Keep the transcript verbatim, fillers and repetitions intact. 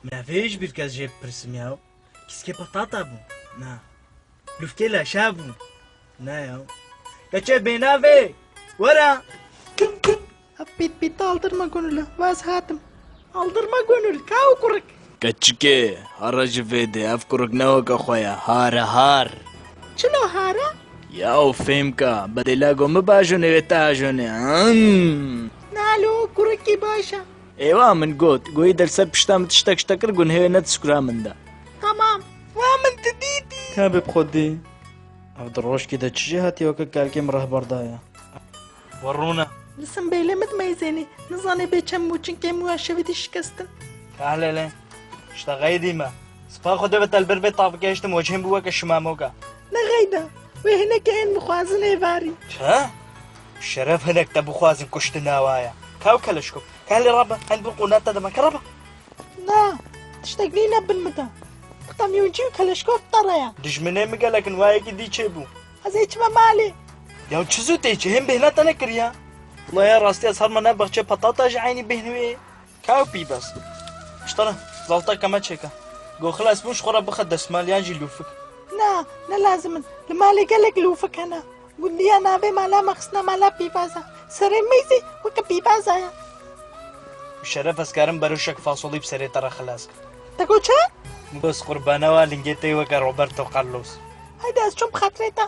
Min ev ê ji bîr kes jê bipirsim ya. Kîskê patata bû? Na. Lûfkê laşa bû? Na ya. Keçê bênavê! Were! Pît pît, aldırma gönüle. Vaz hatim. Aldırma gönül, kaw kurik. Keçikê, hara ji vê dê, ev kurik ne weke xwe ye. Har e, har. Çilo har e? Yaw fêmka, bedêla go mi bajonê wê te ajonê. Hmm. Nalo, kurikî baş e. Êwa min got, goyî der ser pişta min tiştek ji te kir, gunhê wê ne di sukura min de. Tamam. Wa min tu dîtî. Ka bi xwe dî. Ev di rojkê de çi jê hatiye weke kalkê min rehber daye? We rûne. Li Simbêlê min dimeyzênî. Nizanê bê çend mûçinkê mûya şevîdî şikestin. Kahlele. Ji te xeydî me. Spa Xwedê ve te li ber vê tavike hiştim, wecihên bû weke şimamoka. Ne xeyda. Wê hinekê ên bixwazin êvarî. Çi? Şeref hinek te bixwazin kuştina wa ye. Kaw keleşko. Kahlê rabe, hen bin qûna te deme. Ke rabe. Na, tiştek nîne bin min de. Bi qemyûncî û keleşkof te re ye. Dijminê min gelek in, wa yekî dî çêbû. Ez ê çime malê. Ya çi zû tê çi? Hên bêhna te nekiriya? Wela ya rastî ez herma ne baxçe patata ji eynî bêhn wê. Ka ew pîbes. Piştana, zaltaka me çêke. Go xilas bûn ji xwe re bixe destmal yan jî lûfik. Na, ne lazim in. Li malê gelek lûfik hene. Gundiya navê mala me xistine mala pîvaza. Serê me zî weke pîvaza ye. Bi şeref ez karim beroşek fasolî bi serê te re xilas kim. Te got çi? Min got qurbana wa lingê te weke Roberto Carlos. Haydi ez çûm bi xatirê te.